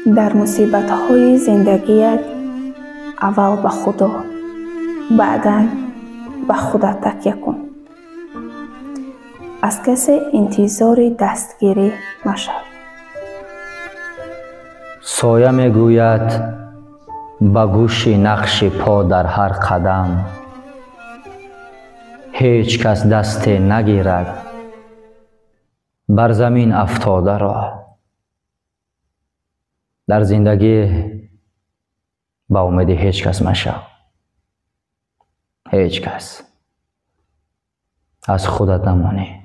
Дар мусибатҳои зиндагият аввал ба Худо, баъдан ба худат такя кун. Аз касе интизори дастгирӣ машав. Соя мегӯяд ба гӯши нақши по дар ҳар қадам, ҳеҷ кас дасте нагирад бар замин афтодаро. Дар зиндагӣ ба умеди ҳеҷ кас машав. Ҳеҷ кас. Аз худат намонӣ.